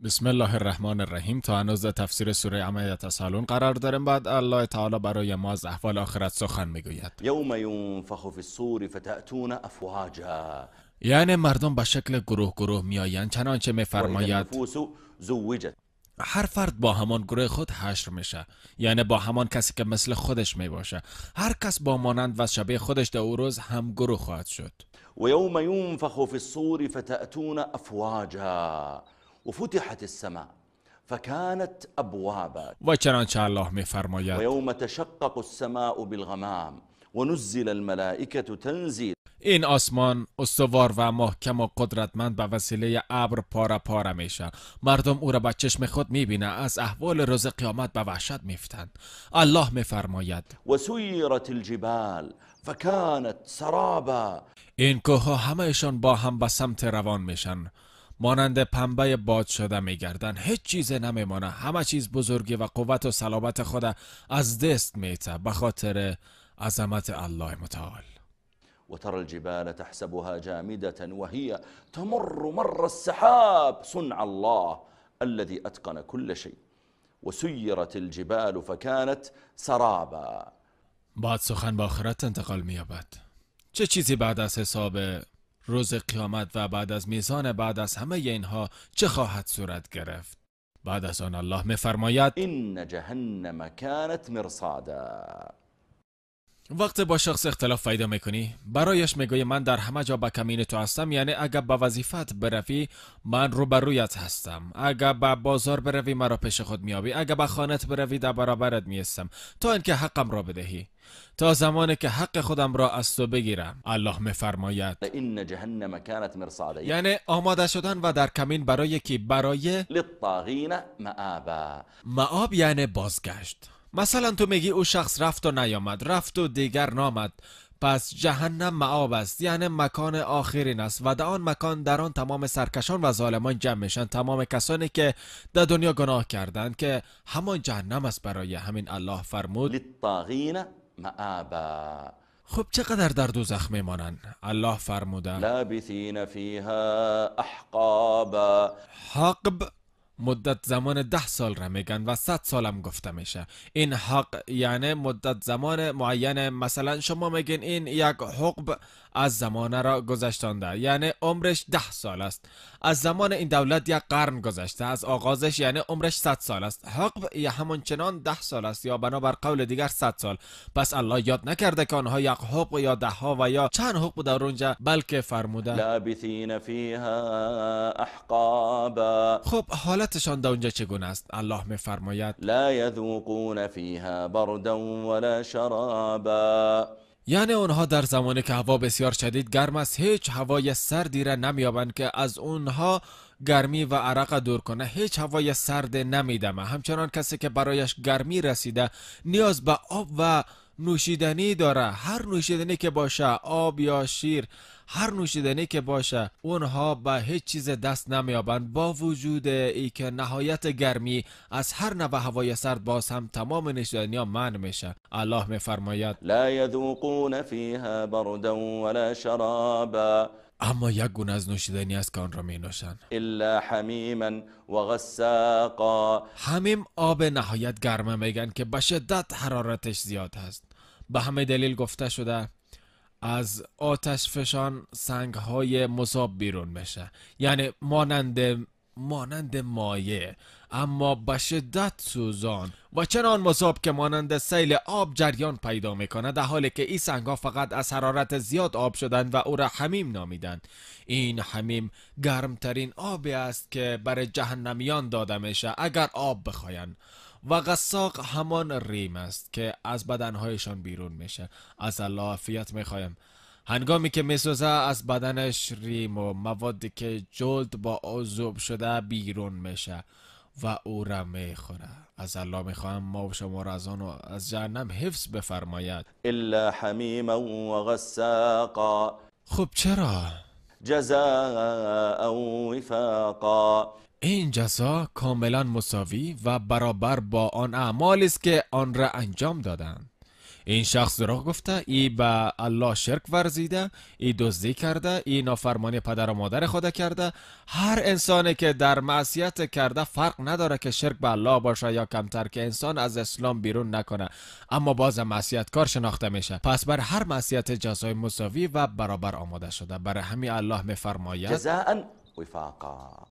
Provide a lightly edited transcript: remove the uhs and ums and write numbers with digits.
بسم الله الرحمن الرحیم. تا هنوز در تفسیر سوره عم یتساءلون قرار داریم. بعد الله تعالی برای ما از احوال آخرت سخن میگوید. یوم ینفخ فی الصور فتأتون افواجا. یعنی مردم به شکل گروه گروه میآیند، چنانچه میفرماید هر فرد با همان گروه خود حشر میشه، یعنی با همان کسی که مثل خودش میباشه. هر کس با مانند و شبیه خودش در او روز هم گروه خواهد شد. و یوم ینفخ فی الصور فتأتون افواجا وفتحت السماء فكانت ابوابا. و چنانچه الله میفرماید و یوم تشقق السماء بالغمام ونزل الملائکة تنزیلا. این آسمان استوار و محکم و قدرتمند به وسیله ابر پاره پاره میشه. مردم او را به چشم خود میبینه، از احوال روز قیامت به وحشت میفتند. الله میفرماید و سیرت الجبال فكانت سرابا. این کوه همهشان با هم به سمت روان میشن، مانند پنبه باد شده میگردن. هیچ چیز نمیمانه، همه چیز بزرگی و قوت و صلابت خود از دست میته به خاطر عظمت الله متعال. وترى الجبال تحسبها جامدة وهي تمر مر السحاب صنع الله الذي أتقن كل شيء وسيرت الجبال فكانت سرابا. بعد سخن به آخرت انتقال می‌یابد. چه چیزی بعد از حساب روز قیامت و بعد از میزان، بعد از همه اینها چه خواهد صورت گرفت؟ بعد از آن الله می‌فرماید إن جهنم كانت مرصادا. وقتی با شخص اختلاف پیدا میکنی، برایش میگوی من در همه جا به کمین تو هستم، یعنی اگر به وظیفت بروی من روبرویت هستم، اگر به بازار بروی مرا پیش خود میابی، اگر به خانت بروی در برابرت میستم، تا اینکه حقم را بدهی، تا زمانی که حق خودم را از تو بگیرم. الله میفرماید ان جهنم كانت مرصادا، یعنی آماده شدن و در کمین برای کی؟ برای للطاغین مآبا. مآب یعنی بازگشت. مثلا تو میگی او شخص رفت و نیامد، رفت و دیگر نامد، پس جهنم مآب است، یعنی مکان آخرین است و در آن مکان در آن تمام سرکشان و ظالمان جمع میشن، تمام کسانی که در دنیا گناه کردند، که همان جهنم است. برای همین الله فرمود للطاغین مآبا. خب چقدر در دوزخ میمانند؟ الله فرموده لابثین فیها احقابا. حقب مدت زمان 10 سال را میگن و 100 سال هم گفته میشه. این حق یعنی مدت زمان معین. مثلا شما میگین این یک حقب از زمان را گذشتانده، یعنی عمرش 10 سال است. از زمان این دولت یک قرن گذشته، از آغازش یعنی عمرش 100 سال است. حقب یا همون چنان 10 سال است یا بنابر قول دیگر 100 سال. پس الله یاد نکرده که آنها یک حقب یا ده ها و یا چند حقب در اونجا، بلکه فرموده لابثین فیها احقابا. خب حالتشان در اونجا چگونه است؟ الله میفرماید لا یذوقون فیها بردا ولا شرابا. یعنی آنها در زمانی که هوا بسیار شدید گرم است هیچ هوای سردی را نمیابند که از اونها گرمی و عرق دور کنه، هیچ هوای سرد نمیدمه. همچنان کسی که برایش گرمی رسیده نیاز به آب و نوشیدنی داره، هر نوشیدنی که باشه، آب یا شیر، هر نوشیدنی که باشه، اونها به هیچ چیز دست نمیابند. با وجود ای که نهایت گرمی از هر نوع هوای سرد، باز هم تمام نوشیدنی ها منع میشه. الله میفرماید لا یذوقون فیها بردا ولا شرابا. اما یک گونه از نوشیدنی است که آن را می نوشند، الا حمیما وغساقا. حمیم آب نهایت گرمه میگن که به شدت حرارتش زیاد هست. به همه دلیل گفته شده از آتش فشان سنگ های مذاب بیرون میشه، یعنی مانند مایع، اما به شدت سوزان و چنان مذاب که مانند سیل آب جریان پیدا میکنه، در حالی که این سنگ ها فقط از حرارت زیاد آب شدند و او را حمیم نامیدند. این حمیم گرمترین آبی است که برای جهنمیان داده میشه اگر آب بخواین. و غساق همان ریم است که از بدنهایشان بیرون میشه. از الله عافیت میخوایم. هنگامی که میسوزه از بدنش ریم و موادی که جلد با آذوب شده بیرون میشه و او را میخوره. از الله میخواهم ما و شما را از آن و از جهنم حفظ بفرماید. الا حمیما و غساقا. خب چرا؟ جزاء وفاقا. این جزا کاملا مساوی و برابر با آن اعمالی است که آن را انجام دادند. ин шахс дурӯғ гуфта, ай ба Аллоҳ ширк варзида, ай дуздӣ карда, ай нофармонӣ падару модари худа карда. Ҳар инсоне ки дар маъсият карда, фарқ надора ки ширк ба Аллоҳ боша ё камтар, ки инсон аз ислом берун накунад, аммо бозам маъсияткор шинохта меша. Пас бар ҳар маъсият ҷазои мусовӣ ва баробар омода шуда. Барои ҳамин Аллоҳ мефармояд: جزاء وفاقا.